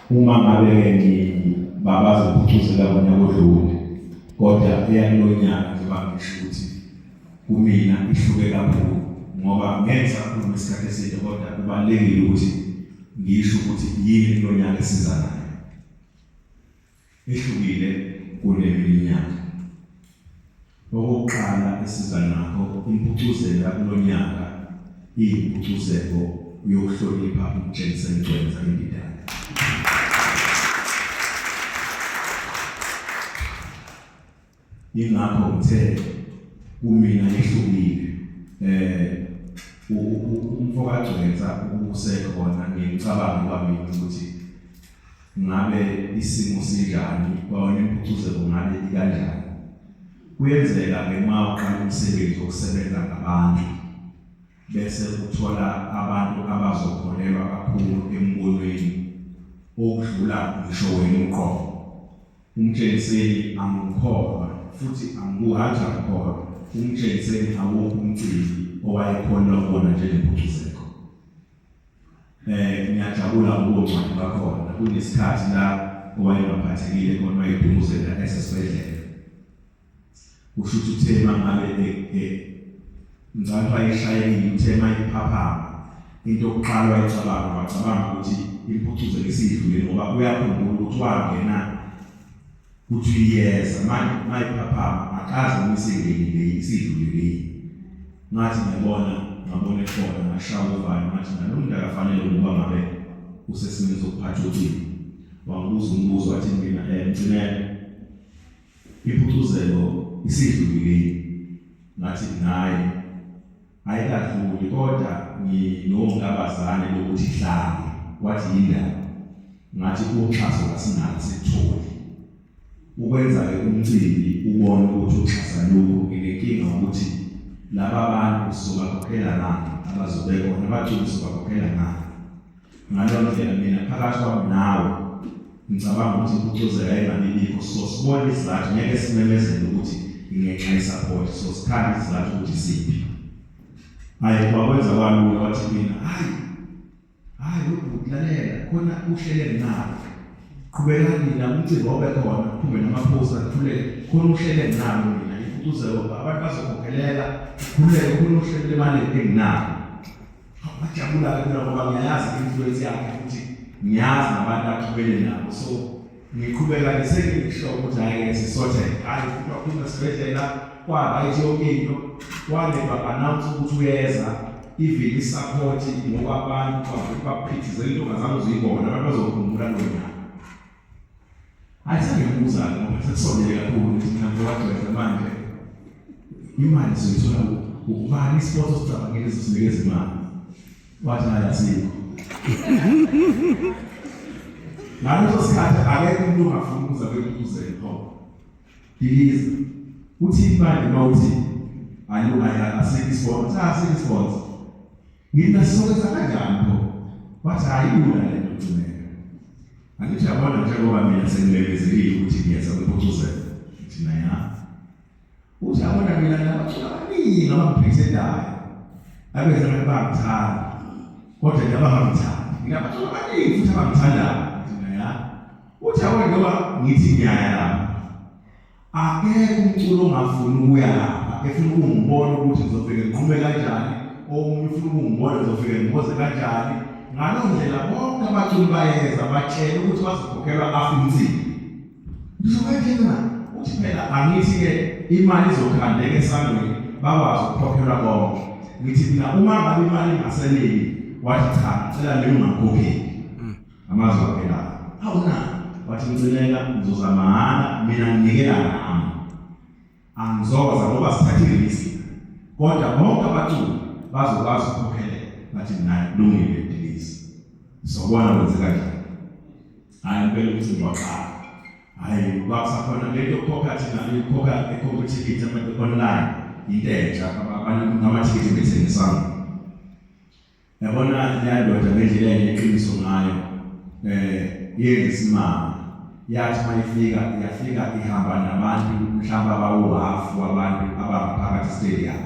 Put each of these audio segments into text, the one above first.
Uma ngabe-ke ngibabaza ukuphucuzela ngonyaka odlule, kodwa eyakulonyaka njengoba ngisho ukuthi kumina ihluke kakhulu ngoba ngeke ngisakhuluma isikhathi eside kodwa kubalulekile ukuthi ngisho ukuthi yini kulonyaka esiza nayo ehlukile kuneminyaka. Okokuqala esiza nakho impucuzela kulonyaka iyimpucuzeko yokuhlonipha uMtshengiseni Gcwensa indidane. Ingakho ngithe kumina ihlukile eh umfo kaGcwensa usekhona ngicabanga kwami ukuthi ngabe isimo sinjani kwawona impucuzeko ngabe ikanjani. Kuyenzeka ke uma uqala umsebenzi wokusebenza ngabantu bese uthola abantu abazokholelwa kakhulu embonweni okudlula ngisho wena uqobo. Umtshengiseni angikholwa futhi angikuhathi angikholwa. Umtshengiseni awukho umcimbi owayekholelwa kuwona njengempucuzeko. Eh ngiyajabula ngokuncwadi bakhona. Kunesikhathi la owayengaphathekile khona wayedumuzela esesibhedlela. Kusho ukuthi uthe mangabe ngicabanga wayeshayekile uthe mayiphaphama into yokuqala wayicabanga wacabanga ukuthi impucuzo isidlule ngoba uyakhumbula ukuthi wangena kuthi iyeza manje mayiphaphama akazi noma isingenile isidlulile ngathi ngiyabona ngabona ekhona ngashaya uvalo ngathi nalo muntu akafanele ukuba ngabe usesimeni sokuphatha ucingo wangibuza umbuzo wathi mina eh mgcinele impucuzelo isidlulile ngathi naye ayikadluli kodwa nginongabazane lokuthi ihlale wathi yindaba ngathi uxhaso kasinalo sikutholi ukwenza-ke umcimbi ubone ukuthi uxhasa lokhu nginenkinga ukuthi laba bantu sizobakhokhela ngani abazobe khona abaculi sizobakhokhela ngani ngaleyo ndlela mina phakathi kwami nawe ngicabanga ukuthi impucuzeko ayingabibikho so sibone isizathu ngeke simemezele ukuthi ingenxa yesupport so sikhanda isizathu ukuthi siphi hayi kwakwenza kwalula wathi mina hayi hayi ubhuti lalela khona uhlele nginalo qhubekani nina umcimbi awube khona kuphume namaphosa kukhuleke khona uhlele nginalo mina impucuzeko abantu bazokhokhelela kukhululeke khona uhlele lemali enginalo Ngajabula-ke phela ngoba ngiyayazi i-influence yakhe futhi ngiyazi nabantu axhumene nabo so ngiqhubeka nje sengisho ukuthi hhayi-ke sisothe hhayi futhi waphuma esibhedlela kwa-right yonke into waleba announce ukuthi uyeza even i-support ngokwabantu baphithizela into ongazange uzuyibona abantu bazokhumbula kulo nyaka Hayi sengiyambuza-ke ngoba sekusondele kakhulu ukuthi mina ngowagcwetha manje imali sizoyithola ubani isipotho osicabangile sizosinikeza imali wathi hayi asikho ngaleso sikhathi akekho umuntu ongafuni ukuza kwempuzelo pho diliza uthi imali uma uthi asikho isipotho asikho isipotho ngithi nasizokwenza kanjani pho wathi hayi ilula le nto gcineka Angithi yabona njengoba mina sengimemezelile ukuthi ngiyeza kwimpucuzelo. Ngithi mina ya. Uthi yabona mina nginabaculi abaningi abangiphethendayo. Abenza ngathi bangithanda. Kodwa nje abangangithandi. Nginabaculi abaningi futhi abangithandayo. Ngithi mina ya. Uthi yabona njengoba ngithi ngiyaya lapha. Akekho umculo ongafuni ukuya lapha efuna ukungibona ukuthi ngizofike ngiqhume kanjani, omunye ufuna ukungibona ngizofike ngimoze kanjani. Ngaloo ndlela bonke abaculi bayeza batshele ukuthi bazokhokhelwa after umcimbi. Ngisho kanjena na uthi phela angithi-ke imali izokhandeka esangweni bakwazi ukukhokhelwa bonke. Ngithi mina uma ngabe imali ingaseneli wathi cha ngicela mina ungangikhokheli. Amazwi akhe la. Hawu na, wathi ngcineka ngizoza mahhala mina nginikela ngami. Angizoza ngoba sithathe irisk. Kodwa bonke abaculi bazokwazi ukukhokhelela. Ngathi mina kulungile Dilisi. Sobona kwenzeka kanjani. Hayi impela umcimbi waqala. Hayi kwakusakhona lento yokukhokha thina yokukhokha ekhokha ithikithi abantu online into entsha abantu amathikithi bethengisana. Yabona leya ndoda ngendlela eneqiniso ngayo eh yenza isimanga yathi mayifika yafika ihamba nabantu mhlawumbe abawuhafu wabantu abangaphakathi stadium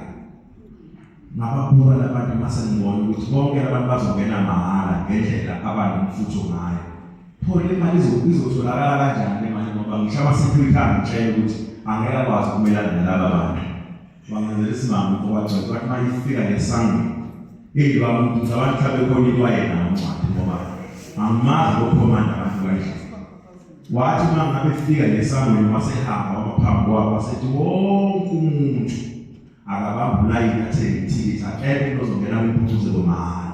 ngababuka labantu mase ngibona ukuthi bonke labantu bazongena mahhala ngendlela abanomfutho ngayo. Pho le mali izotholakala kanjani le mali ngoba ngisho ama-security angitshela ukuthi angeke akwazi ukumelana nalaba bantu. Wangenzela isimanga umfowethu wathi uma ifika ngesangweni eyi baba ngicabanga mhlawumbe khona into ayenayo incwadi ngoba angimazi kokhomanda abantu kanje. Wathi uma ngabe efika ngesangweni wasehamba waba phambi kwabo wasethi wonke umuntu akabamba ulayini athenge ithikithi akekho umuntu ozongena kwimpucuzeko mahhala.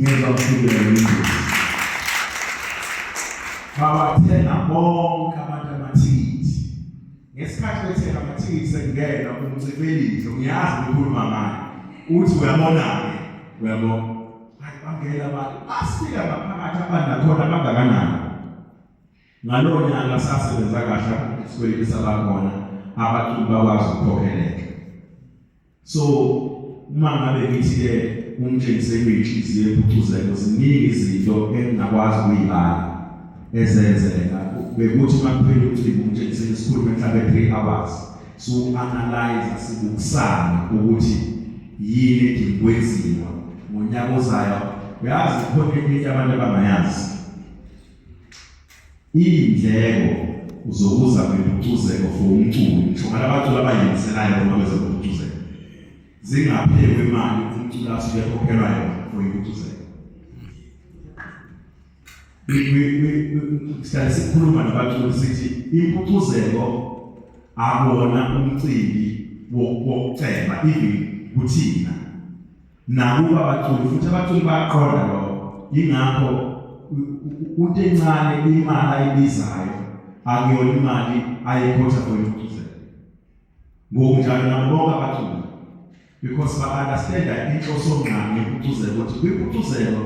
Ngezwa mhlubela yingozi. Bawathenga bonke abantu amathikithi. Ngesikhathi bethenga amathikithi sekungena umcibelidlo ngiyazi ngikhuluma ngaye. Uthi uyabona-ke uyabona. Hayi bangena abantu basifika ngaphakathi abantu nakhona bangakanani. Ngalowo nyaka sasebenza kahle isikweletu sabakhona abaculi bakwazi ukukhokheleka. So uma ngabe ngithi ke umtshengiseli uyinhliziyo empucuzeko ziningi izinto engingakwazi ukuyibala ezenzeka bekuthi uma kuphela umcimbi umtshengiseli sikhulume mhlawumbe 3 hours so analyze sibukisane ukuthi yini edinga kwenziwa ngonyaka ozayo uyazi khona into abantu abangayazi Iy'ndleko zokuza kwimpucuzeko for umculi ngisho ngalabaculi abayingiselayo uma beze kwimpucuzeko zingaphekwe imali umculi asuke ekhokhelwa yona for impucuzeko. Sihlale sikhuluma nabaculi sithi impucuzeko akuwona umcimbi wokuceba even kuthina Nakuba abaculi futhi abaculi bayaqonda lokho. Yingakho into encane imali ayibizayo akuyona imali ayikhotha for impucuzeko. Ngokunjalo nabo bonke abaculi because ba-understanda inhloso ngqangi yempucuzeko ukuthi kwimpucuzeko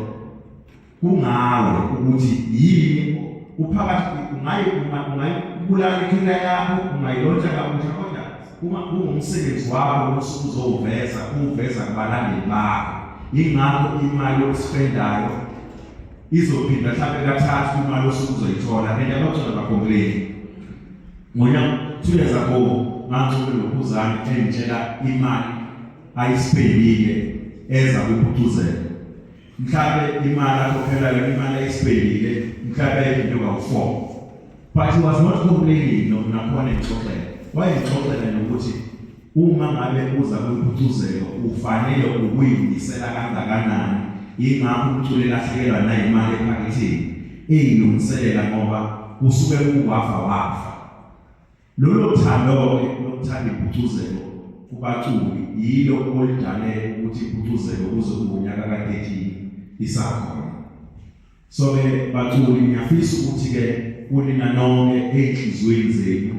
kungawe ukuthi yini uphakathi ungayi ungayibulala ikhila yakho ungayilontsha kabusha kodwa uma kungumsebenzi wakho osuke uzowuveza uwuveza kubalandeli bakho yingakho imali okuspendayo izophinda mhlawumbe kathathu imali osuke uzoyithola and abacula bacomplain ngonyaka 2 years ago ngangincome nokhuzane engitshela imali ayispendile eza kwimpucuzelo mhlawumbe imali akhokhela yona imali ayisipendile mhlawumbe ayiphinde kawu-four but he was not complaining nakhona engixoxela wayengixoxela nokuthi uma ngabe uza kwimpucuzelo ufanele ukuyimisela kangakanani yingakho umculo elahlekelwa nayimali ephaketheni eyilungiselela ngoba kusuke kuwafa wafa Lolo thando-ke lokuthanda impucuzeko kubaculi yilo oludale ukuthi impucuzeko kuze kube unyaka ka-13 isakhona. So-ke baculi ngiyafisa ukuthi-ke kunina nonke ey'nhliziyweni zenu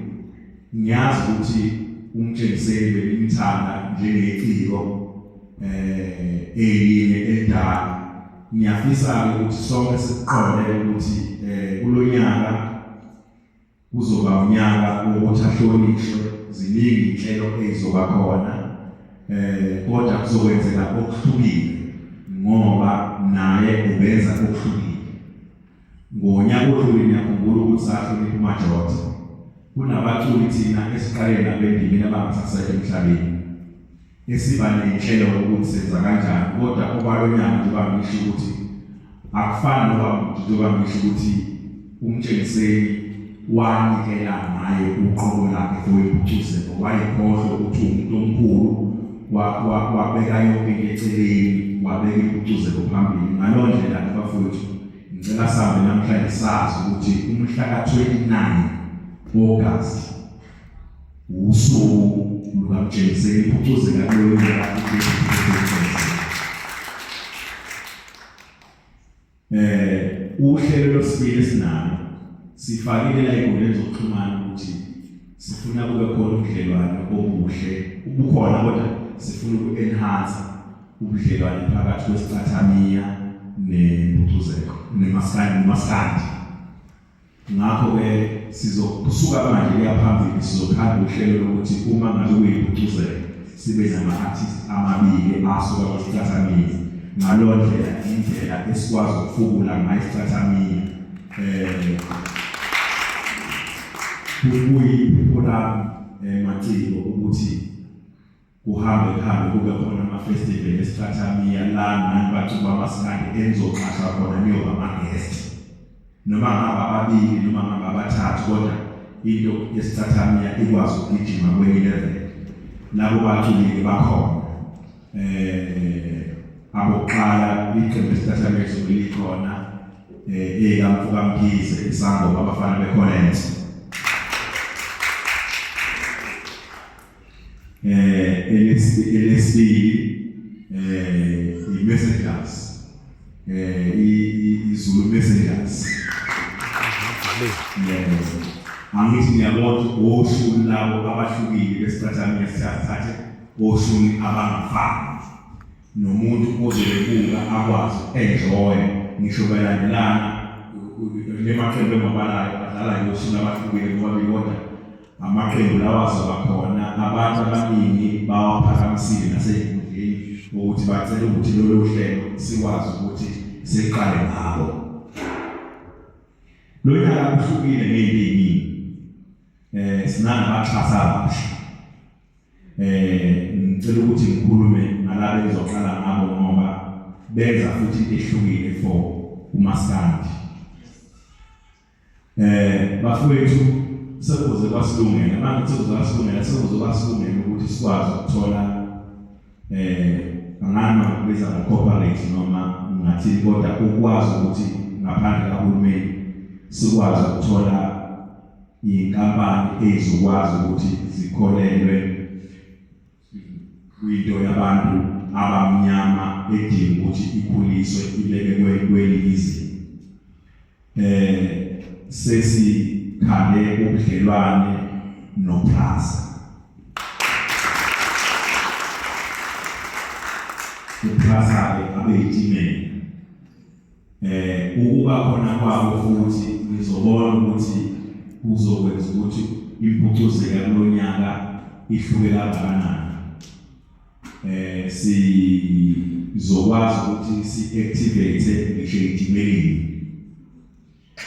ngiyazi ukuthi umtshengiseli benimthanda njengeciko eh elinye elidala ngiyafisa-ke ukuthi sonke sikuqonde ukuthi eh kulonyaka Kuzoba unyaka wokuthi ahlonishwe, ziningi inhlelo ezizoba khona eh kodwa kuzokwenzeka okuhlukile ngoba naye ubenza okuhlukile. Ngonyaka odlule niyakhumbula ukuthi sahlonipha uMajotha. Kunabaculi thina esiqale nabo endimeni abangasasekho emhlabeni. Esiba nenhlelo ukuthi senza kanjani kodwa okwalonyaka njengoba ngisho ukuthi akufani noba njengoba ngisho ukuthi umtshengiseni wanikela ngaye uqobo lakhe for impucuzeko wayekhohlwa ukuthi umuntu omkhulu wabeka yonke into eceleni wabeka impucuzeko phambili ngaloo ndlela ke bafowethu ngicela sihambe namhlanje sazi ukuthi umhla ka-29 August usuku lukamtshengiseni impucuzeka kuloyo nyaka eh uhlelo lwesibili esinalo sifakile la enkundleni zokuxhumana ukuthi sifuna kube khona ubudlelwane obuhle ubukhona kodwa sifuna uku-enhance ubudlelwane phakathi kwesicathamiya nempucuzeko nemaskandi nemaskandi Ngakho-ke sizokusuka manje kuya phambili sizokhanda uhlelo lokuthi uma ngabe kuyimpucuzeko sibe nama-artist amabili asuka kwisicathamiya. Ngaleyo ndlela indlela esikwazi ukufukula ngayo isicathamiya eh kuyiphupho lami eh, maciko ukuthi kuhambe kuhambe kube khona ama-festival esicathamiya la nani baculi bamaskandi enizoqashwa khona niyoba ama-guest. Noma ngaba ababili noma ngaba abathathu kodwa into yesicathamiya ikwazi ukugijima kwenye level. Labo baculi bakhona. Abokuqala iqembu lesicathamiya lizobe likhona ekamfuka Mkhize isangoma abafana beCollins. Elesibili i-messengers iZulu messengers. Angithi ngiyabona oshuni labo abahlukile besicathamiya sithathe oshuni abangafani nomuntu ozobebuka akwazi enjoy ngisho belandelana lemaqembu engabalayo adlala ngoshuni abahlukile bobabili, kodwa amaqembu lawa azoba khona abantu abaningi bawaphakamisile nasey'nkundleni ukuthi bacele ukuthi lolu hlelo sikwazi ukuthi siqale ngabo. Lo nyaka kuhlukile ngey'nto ey'ningi. Sinanabaxhasi abasha. Ngicela ukuthi ngikhulume ngalabo engizoqala ngabo ngoba benza futhi into ehlukile for umaskandi. Bafowethu sekuze kwasilungela manje sekuze kwasilungela sekuze kwasilungela ukuthi sikwazi ukuthola angani ngakubiza ngo-corporate noma ngathini kodwa ukwazi ukuthi ngaphandle kahulumeni sikwazi ukuthola inkampani ezokwazi ukuthi zikholelwe kwinto yabantu abamnyama edinga ukuthi ikhuliswe ibeke kwelinye izinga. Sesikhande ubudlelwane noPrasa. UPrasa ke abeyitimela. Ukuba khona kwabo futhi ngizobona ukuthi kuzokwenza ukuthi impucuzeko kulonyaka ihluke kangakanani. Sizokwazi ukuthi si-activate ngisho ey'timeleni.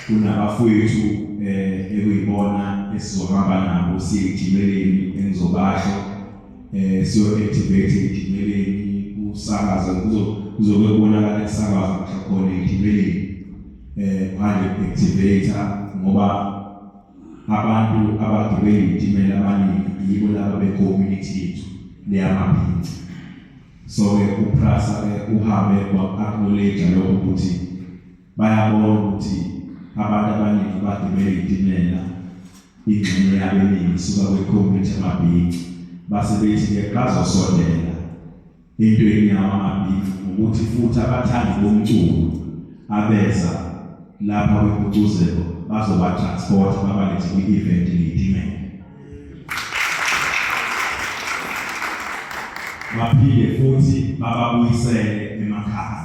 Kunabafowethu ekuyibona esizohamba nabo siye ey'timeleni engizobasho siyo-activate ey'timeleni kusakaze kuzobe kubonakala kusakaza ngisho khona ey'timeleni kuhanjwe ku-activate ngoba abantu abagibele iy'timela abaningi yibo laba be-community yethu leyamabhinca. So-ke uPrasa-ke uhambe wa-acknowledge lokho ukuthi bayabona ukuthi abantu abaningi abagibele iy'timela ingxenye yabo eningi isuka kwi-community yamabhinca, base bethi-ke bazosondela entweni yawo amabhinca ngokuthi futhi abathandi bomculo abeza lapha kwimpucuzeko bazoba-transport babalethe kwi-event ngeyitimela. Baphinde futhi bababuyisele emakhaya.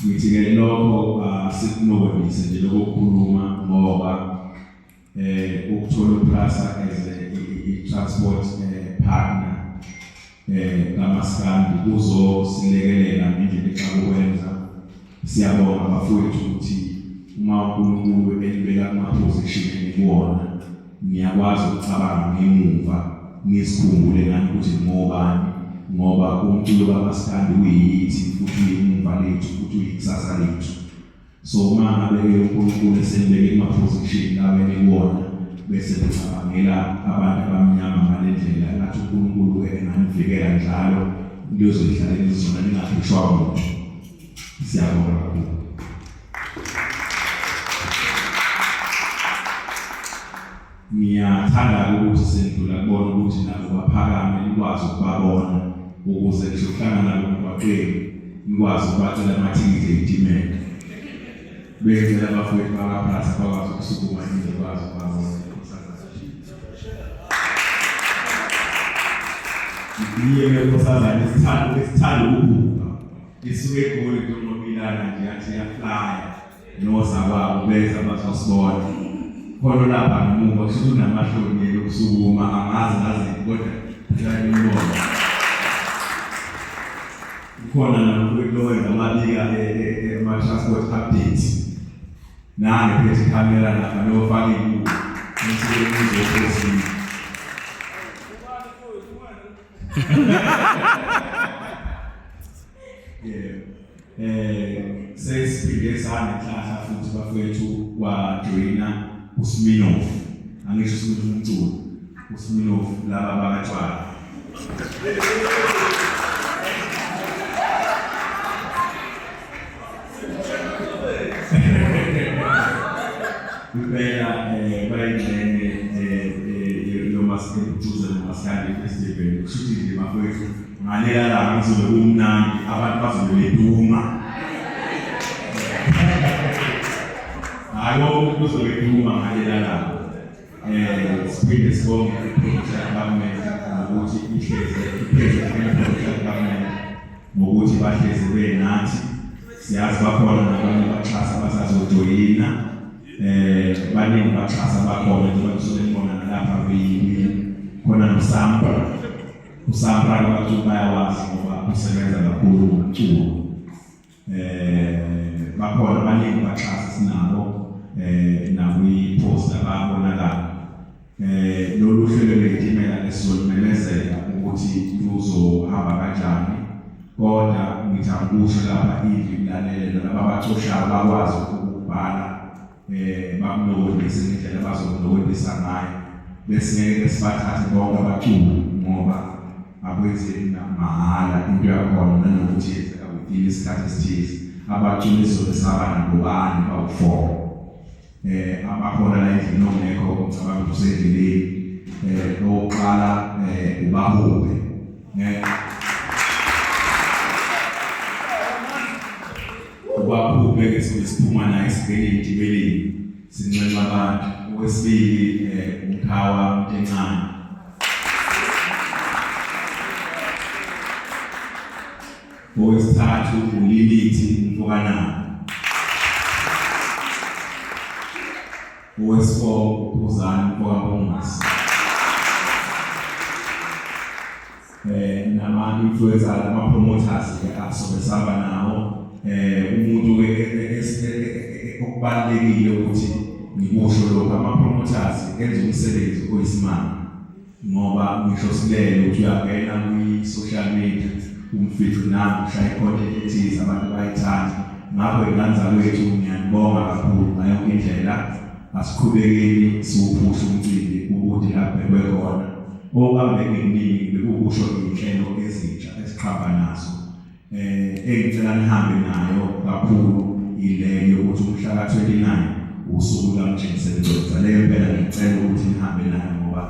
Ngithi-ke lokho asikunobonise nje lokho kukhuluma ngoba ukuthola uPrasa as i-transport partner kaMaskandi kuzosilekelela ngendlela exakukwenza. Siyabonga bafowethu ukuthi uma uNkulunkulu enibeka kuma-position enikuwona niyakwazi ukucabanga ngemuva nizikhumbule nani ukuthi ngobani, ngoba umculo kaMaskandi uyithi futhi uyimuva lethu futhi uyikusasa lethu. So uma ngabe-ke uNkulunkulu esenibeke kuma-position lawo enikuwona bese nicabangela abantu abamnyama ngale ndlela, ngathi uNkulunkulu-ke enganivikela njalo niyozoyihlalela izona ningakhishwa muntu. Siyabonga kakhulu. Ngiyathanda ukuthi sendlula kubona ukuthi nabo baphakame nikwazi ukubabona ukuze ngisho kuhlangana nabo emgwaqeni nikwazi ukubacela amathikithi eyitimela. Bengicela abafowethu bakaPrasa bakwazi ukusukuma nizokwazi ukubabona. Iye nkosazana isithanda ukubhuka. Isuke eGoli njengoba nje yathi iyaflya nozakwabo beza bazosibona. Khona lapha ngemuva kusho ukuthi unamahloni yena ukusukuma angazi ngazi kodwa ngicela nimbone. Kukhona nomfowethu owenza amabika ama-transport updates. Nange phethe ikhamera lapha niyofaka iy'buko. Ngisuke ngizophosini. Yeah. Sesiphinde sanenhlahla futhi bafethu kwajoyina uSminoff. Angisho ukuthi umculo uSminoff laba bakatshwala. Impela bayingxenye yomasikandi nomasikandi festival. Kusho ukuthi nje bafowethu ngalela langa kuzobe kumnandi, abantu bazobe beduma. Hayi, wonke umuntu uzobe eduma ngalela langa. Siphinde sibonge i-provincial government ngokuthi ihleze ipheze i-provincial government ngokuthi bahleze benathi. Siyazi bakhona nabanye abaxhasi abasazojoyina, baningi abaxhasi abakhona njengoba nisuke nibona nalapha khona noSampra. USampra abaculi bayawazi ngoba usebenza kakhulu ngomculo. Bakhona abaningi abaxhasi sinabo nakwi-poster bayabonakala. Lolu hlelo lwezitimela esizolimemezela ukuthi luzohamba kanjani, kodwa ngithi angikusho lapha indlu ilalele nalaba abacoshayo bakwazi ukubhala bakulokondise ngendlela abazokulokondisa ngayo. Besingeke sibathathe bonke abaculi ngoba akwenzeki mahhala into yakhona, nanokuthi yenzeka within isikhathi esithize. Abaculi sizobe saba nabo bane, bawu-4 abakhona la endlini. Ongekho ngicabanga ukuthi usendleleni. Owokuqala ubahube ubahube ke sobe siphuma naye singene ey'timeleni sinxenxa abantu. Okwesibili umkhawa Mntencane. Owesithathu uLilithi umfokanana. Owesi-4 uPhuzani umfokaMpungose. Nama influencer, ama promoters ke asobe samba nawo. Umuntu ke okubalekile ukuthi ngikusho lokho, ama promoters enza umsebenzi oyisimanga, ngoba ngisho silele ukuthi uyangena kwi-social media umfice nangu ushaya i-content ethize, abantu bayithanda. Ngakho ingane zakwethu, ngiyanibonga kakhulu ngayo yonke indlela. Asiqhubekeni siwuphushe umcimbi ukuthi la kubhekwe khona. Okubambeke kuningi bekukusho iy'nhlelo ezintsha esiqhamba nazo. Engicela nihambe nayo kakhulu ile yokuthi umhla ka-29 usuku lukaMtshengiseni Ngcwensa. Leyo impela ngicela ukuthi nihambe nayo ngoba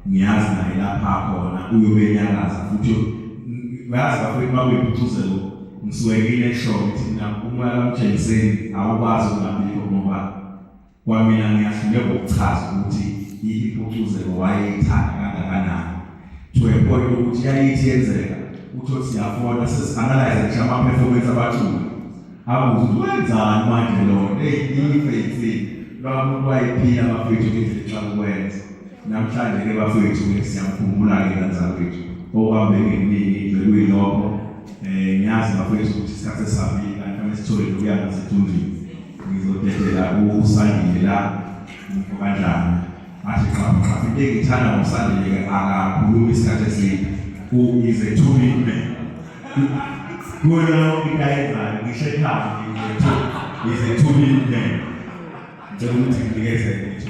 ngiyazi naye lapha khona uyobe enyakaza futhi. Uyazi bafethu, bakuyimpucuzeko, ngisuke ngine-sure ukuthi mina umoya kaMtshengiseni awukwazi ukungabikho, ngoba kwamina ngiyahluleka ukuchaza ukuthi impucuzeko wayeyithanda kangakanani to a point ukuthi yayithi yenzeka uthi siyafona sesi-analyze ngisho ama-performance abaculi, abuze ukuthi wenzani manje lona. Eyi, ife insini lwamuntu wayephila bafethu ngendlela exakukwenza. Namhlanje-ke bafethu-ke siyamkhumbula-ke ngane zakwethu, okuhambeke kuningi bekuyilokho. Ngiyazi bafethu ukuthi isikhathi esihambile, kanti fanele sithole nokuya ngasethunjini. Ngizodedela uSandile la, umfo kanjani athi qaphu qaphu. Into engithanda ngoSandile-ke, akakhulumi isikhathi eside, is a 2-minute man kuyo yonke into ayenzayo, ngisho ekhaya is a 2-minute man. Ngicela ukuthi nginikeze